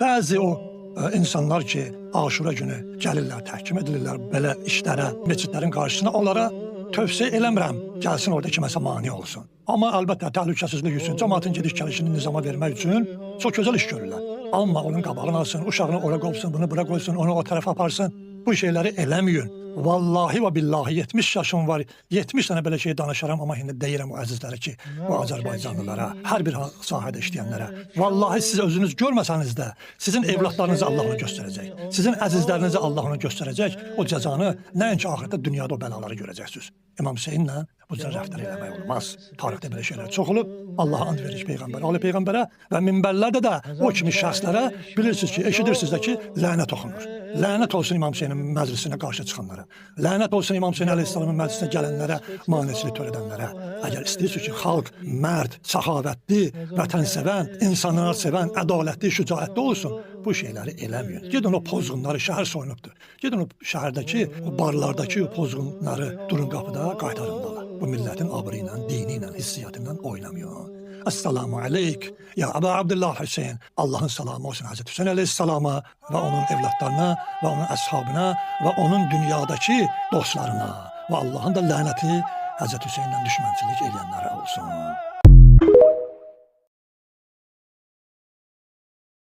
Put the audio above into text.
Bəzi o insanlar ki, Aşura günü gəlirlər, təhkim edilirlər belə işlərə, məscidlərin qarşısına, onlara tövsiyə eləmirəm, gəlsin orada kiməsə mane olsun. Amma əlbəttə təhlükəsizlik üçün, cəmaatın gediş-gəlişini nizama vermək üçün çox gözəl iş görürlər. Amma onun qabağını alsın, uşağını ora qovsun, bunu bura qoysun, onu o tərəfə aparsın. Bu şeyləri eləməyin. Vallahi və billahi 70 yaşım var. 70 dənə belə şey danışaram, amma indi deyirəm o əzizlərə ki, bu Azərbaycanlılara, hər bir sahədə işləyənlərə. Vallahi siz özünüz görməsəniz də sizin evladlarınızı Allah onu göstərəcək. Sizin əzizlərinizi Allah onu göstərəcək. O cəzanı nəinki axirətdə, dünyada o bəlaları görəcəksiniz. İmam Hüseynlə bu cür rəftar eləmək olmaz. Tarixdə belə şeylər çox olub. Allaha and veririk peyğəmbər, Ali peyğəmbərə və minbərlərdə də o kimi şəxslərə bilirsiniz ki, eşidirsiniz də ki, lənət oxunur. Lənət olsun İmam Hüseynin məclisinə qarşı çıxanlara. Lənət olsun İmam Hüseyn əleyhissalamın məclisinə gələnlərə, maneçilik törədənlərə. Əgər istəyirsiniz ki, xalq mərd, səxavətli, vətənsevən, insanlar sevən, ədalətli, şücaətli olsun, bu şeyləri eləməyin. Gedin o pozğunları, şəhər soyunubdur. Gedin o şəhərdəki, o barlardakı o pozğunları durun qapıda, qaytarın dala. Bu millətin abrı ilə, dini ilə, hissiyyatı ilə oynamayın. Esselamu aleyk ya Əba Abdullah Hüseyin. Allahın salamı olsun Hazreti Hüseyin əleyhissalama və onun evlatlarına və onun əshabına və onun dünyadakı dostlarına və Allahın da lənəti Hazreti Hüseyinlə düşmənçilik eləyənlərə olsun.